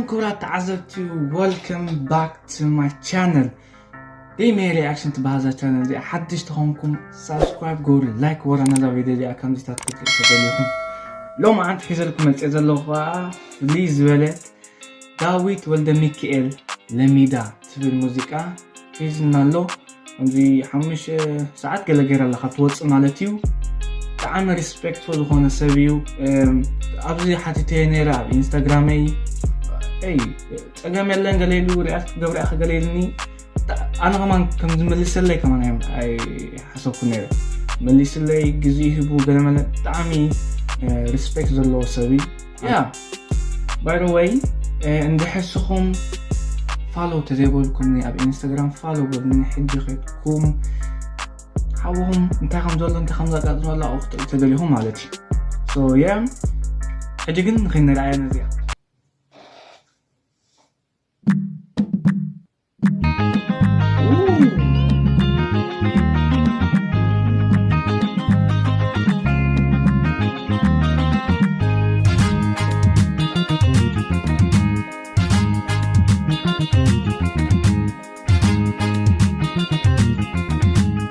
ክቡራት ተዓዘብቲ፣ welcome back to my channel። ደይመይ ሪኣክሽን ትበሃል እዛ ቻነል እዚኣ። ሓድሽ ተኾንኩም ሳብስክራይብ ገበሩ፣ ላይክ ወራ ነዛ ቪድዮ እዚኣ ከምዚታት ክትርኢ ተደሊኹም። ሎማዓንቲ ሒዘልኩም መፅእ ዘለኹ ከዓ ፍልይ ዝበለ ዳዊት ወልደ ሚካኤል ለሚዳ ትብል ሙዚቃ ሒዝልና ኣሎ። ከምዚ ሓሙሽተ ሰዓት ገለ ገይራ ኣለካ ትወፅእ ማለት እዩ። ብጣዕሚ ሪስፔክትፉል ዝኾነ ሰብ እዩ። እም፣ ኣብዚ ሓቲተዮ ነይረ ኣብ ኢንስታግራመይ። "ኤይ፣ ፀገም የለን" ገለ ኢሉ፣ ሪኣክት ክገብር ኢኻ ገለ ኢሉኒ። ብጣ-፣ ኣነ ከማን ከም ዝመልሰለይ ከማን ኣይ-፣ ኣይሓሰብኩ ነይረ። መሊስለይ፣ ግዜ ሂቡ፣ ገለመለ። ብጣዕሚ፣ እ፣ ሪስፔክት ዘለዎ ሰብ እዩ። ያ፣ ባይ ዘ ወይ፣ እ፣ እንድሕር ስኹም ፋሎ ተዘይበልኩምኒ ኣብ ኢንስታግራም ፋሎ በሉኒ። ሕጂ ኸድኩም ሓውኹም እንታይ ከም ዘሎ፣ እንታይ ከም ዘጋጥሞ ኣሎ ኣብኡ ክትርኢ ተደሊኹም ማለት እዩ። ሶ፣ ያ፣ ሕጂ ግን ንኸይንረኣያ ነዚኣ።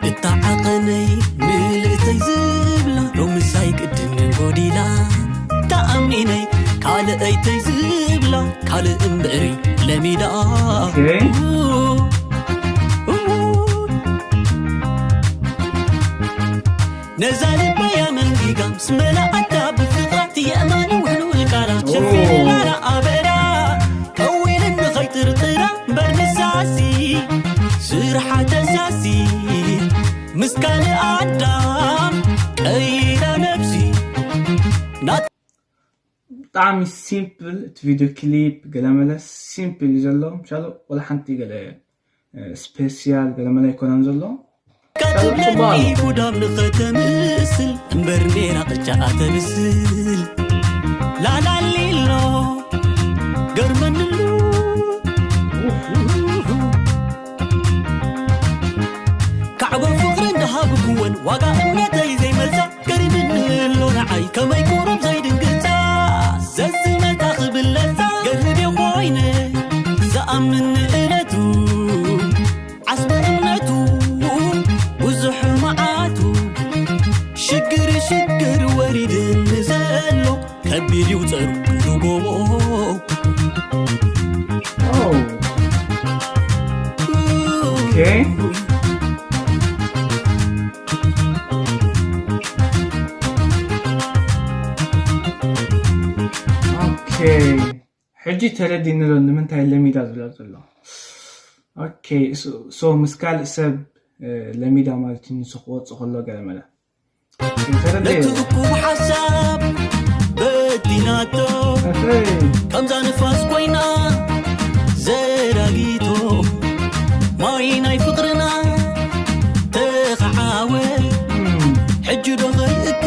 እታ ዓቐነይ ምልእተይ ዝብላ ሎምስ ኣይቅድምን ጎዲላ። ተኣሚነይ ካልኣይተይ ዝብላ ካልእ እምበሪ ለሚዳ። ኦኬ። ነዛ ልበይ ኣመንጊጋ ምስ መላኣታ ብፍቕራ ትየእማኒ ውሕሉል ቃላ ሸፊንላና ኣበዳ። ከዊልን ንኸይጥርጥራ እምበር ንሳሲ ስርሓ ተሳሲ ምስ ካልእ ኣዳም ቀይራ ነብሲ ናት ብጣዕሚ ሲምፕል እቲ ቪድዮ ክሊፕ ገለመለ ሲምፕል እዩ ዘሎ። ምሻሎ ወላ ሓንቲ ገለ፣ እ፣ ስፔስያል ገለመለ ኣይኮነን ዘሎ። ካትብለኒ ጽቡቕ ኣሎ። ጉዳም ንኸተምስል እምበር ኔራ ቅጫ ኣተብስል። ላላሊሎ ገርመንሉ ካዕቦ ፍቕሪ እንዳሃብኩወን ዋጋ እምነተይ ዘይመልሳ ገሪምኒ ኣሎ ንዓይ ከመይ ቁሩብ ዘይድንግጻ ዘዝመታ ክብለሳ ገርህብ ኮይነ ዝኣምን ንእለቱ ዓስቢ እምነቱ ብዙሕ መዓቱ ሽግር ሽግር ወሪድኒ ዘሎ ከቢድ እዩ ጸሩ ክንዱ ጎቦ። ኦ። ኦኬ። ኦኬ። ሕጂ ተረዲእኒ ዶ ንምንታይ ለሚዳ ዝብላ ዘሎ? ኦኬ፣ ሶ፣ ሶ ምስ ካልእ ሰብ፣ እ፣ ለሚዳ ማለት እዩ፣ ንሱ ክወጽእ ከሎ ገለ መለ። ኦኬ፣ ተረዲኤ። ነቲ እኩብ ሓሳብ በዲናቶ፣ ኦኬ። ከምዛ ንፋስ ኮይና ዘራጊቶ፣ ማይ ናይ ፍቕርና ተኸዓወ። እም። ሕጂ ዶ ኸይእከ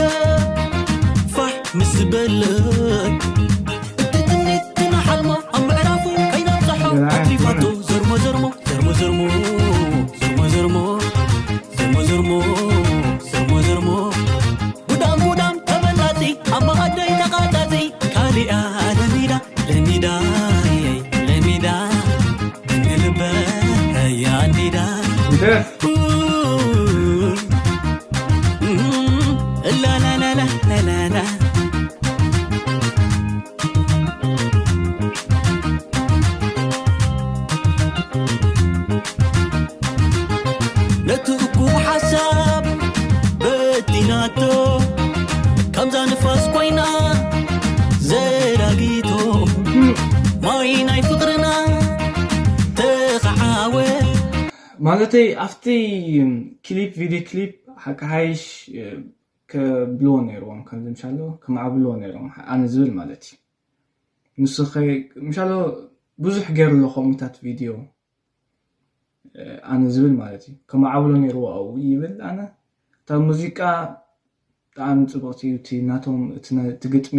ፋሕ ምስ በለ እቲ ትምኒትና ሓልማ ኣብ ምዕራፉ ከይነብጽሖ ኣትሪፋቶ። ዘርሞ ዘርሞ ዘርሞ ዘርሞ ዘርሞ ዘርሞ ዘርሞ ዘርሞ ዘርሞ ዘርሞ ዘርሞ ጉዳም ጉዳም ተበላጺ ኣብ መኣደይ ተቓጻጺ ካሊኣ ለሚዳ ለሚዳ ለሚዳ ንልበይ ኣንዲዳ ግደፍ። ላላላላላላ ነቲ እኩብ ሓሳብ በዲናቶ ከምዛ ንፋስ ኮይና ዘራጊቶ ማይ ናይ ፍቕርና ተኸዓወ። ማለተይ ኣብቲ ክሊፕ፣ ቪድዮ ክሊፕ ሓቂ ሓይሽ፣ እ፣ ከብልዎ ነይርዎም፣ ከምዚ ምሻሎ ከማዕብልዎ ነይርዎም፣ ኣነ ዝብል ማለት እዩ። ንሱ ኸ-፣ ምሻሎ ብዙሕ ገይሩ ኣሎ ከምኡታት ቪድዮ፣ እ፣ ኣነ ዝብል ማለት እዩ። ከማዕብሎ ነይርዎ ኣብኡ ይብል ኣነ። እታ ሙዚቃ ብጣዕሚ ጽብቕቲ እዩ። እቲ ናቶም፣ እቲ ና-፣ እቲ ግጥሚ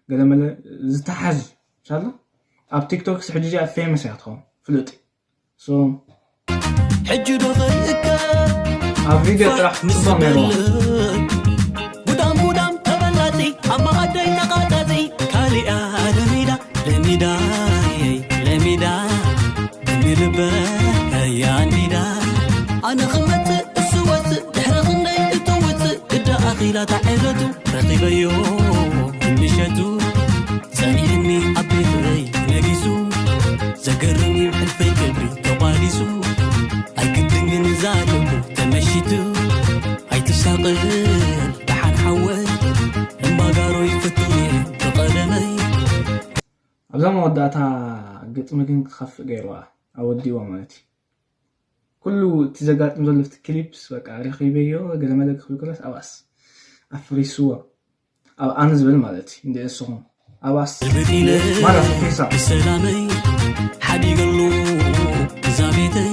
ገለመለ ዝተሓዝ፣ ምሻሎ ኣብ ቲክቶክስ ሕጂ እዚኣ ፌመስ እያ ትኸውን፣ ፍሉጥ እዩ። ሶ፣ ሕጂ ዶ ኸይእከ ኣብ ቪድዮ ጥራሕ ጽቡቕ ነይርዋ። ጉዳም ጉዳም ተበላጺ ኣብ መኣደይ ተቓጻጺ ካሊኣ ለሚዳ ለሚዳ ኢላ ታዕለቱ ረኺበዮ ምሸቱ ጸኒሕኒ ኣብ ቤተይ ነጊሱ ዘገርም እዩ ሕልፈይ ክብሪ ተቋዲሱ ኣይግድን ግን እዛ ልቡ ተመሺቱ ኣይትሻቕል ደሓን ሓወይ እምባጋሮ ይፍትኒ ብቐደመይ ኣብዛ መወዳእታ ግጥሚ ግን ክኸፍእ ገይርዋ ኣወዲዋ ማለት እዩ። ኩሉ እቲ ዘጋጥም ዘሎ እቲ ክሊፕስ በቃ ረኺበዮ ገለ መለ ክብል ከሎስ ኣብኣስ ኣፍሪስዎ ኣብ ኣነ ዝብል ማለት እዩ። እንደ ንስኹም ኣብኣስ ዝብጥ ኢለ ማራ ፍሪሳ ብሰላመይ ሓዲገሉ እዛ ቤተይ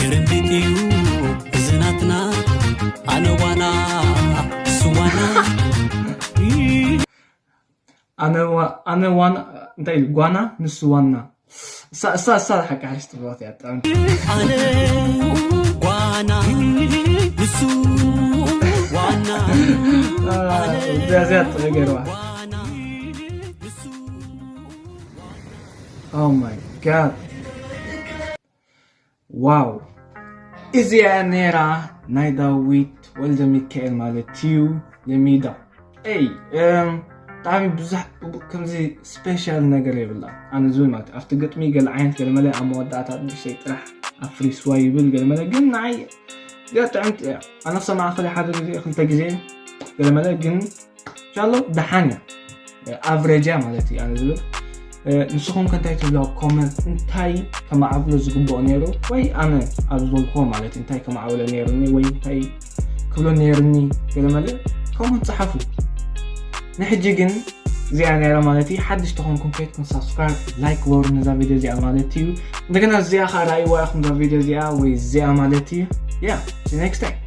ግርምቢጥ እዩ እዚ ናትና ኣነ ዋና እሱ ዋና ኣነ ዋ- ኣነ ዋና እንታይ ኢሉ ጓና ንሱ ዋና እሳ እሳ እሳ ሓቂ ሓሪስ ጥብባት ያጣም ኣነ ጓና ንሱ ዋና እዚያ እዚያ ጥበብ ገይርዋ ዋና ንሱ Oh my god ዋው እዚኣ ነራ ናይ ዳዊት ወልደ ሚካኤል ማለት እዩ ለሚዳ ኤይ እም፣ ብጣዕሚ ብዙሕ ከምዚ ስፔሻል ነገር የብላ ኣነ ዝብል ማለት ኣብቲ ግጥሚ ገለ ዓይነት ገለመለ ኣብ መወዳእታ ንእሽተይ ጥራሕ ኣፍሪስዋ ይብል ገለመለ ግን ንዓይ እዚኣ ጥዕምቲ እያ ኣነ ክሰማዓ ከለ ሓደ ግዜ ክልተ ግዜ ገለመለ ግን ሻሎ ደሓን እያ ኣቨሬጅ እያ ማለት እዩ ኣነ ዝብል ንስኹም ከ እንታይ ትብሉ ኣብ ኮመንት እንታይ ከማዕብሎ ዝግብኦ ነይሩ ወይ ኣነ ኣብ ዝበልክዎ ማለት እንታይ ከማዕብሎ ነይሩኒ ወይ እንታይ ክብሎ ነይሩኒ ገለመለ ኮመንት ፀሓፉ ንሕጂ ግን እዚኣ ነይራ ማለት እዩ ሓድሽ ተኾንኩም ከይድኩም ሳብስክራይብ ላይክ ወሩ ነዛ ቪድዮ እዚኣ ማለት እዩ እንደገና እዚኣ ከዓ ራእይዋ ኢኹም እዛ ቪድዮ እዚኣ ወይ እዚኣ ማለት እዩ ያ ኔክስት ታይም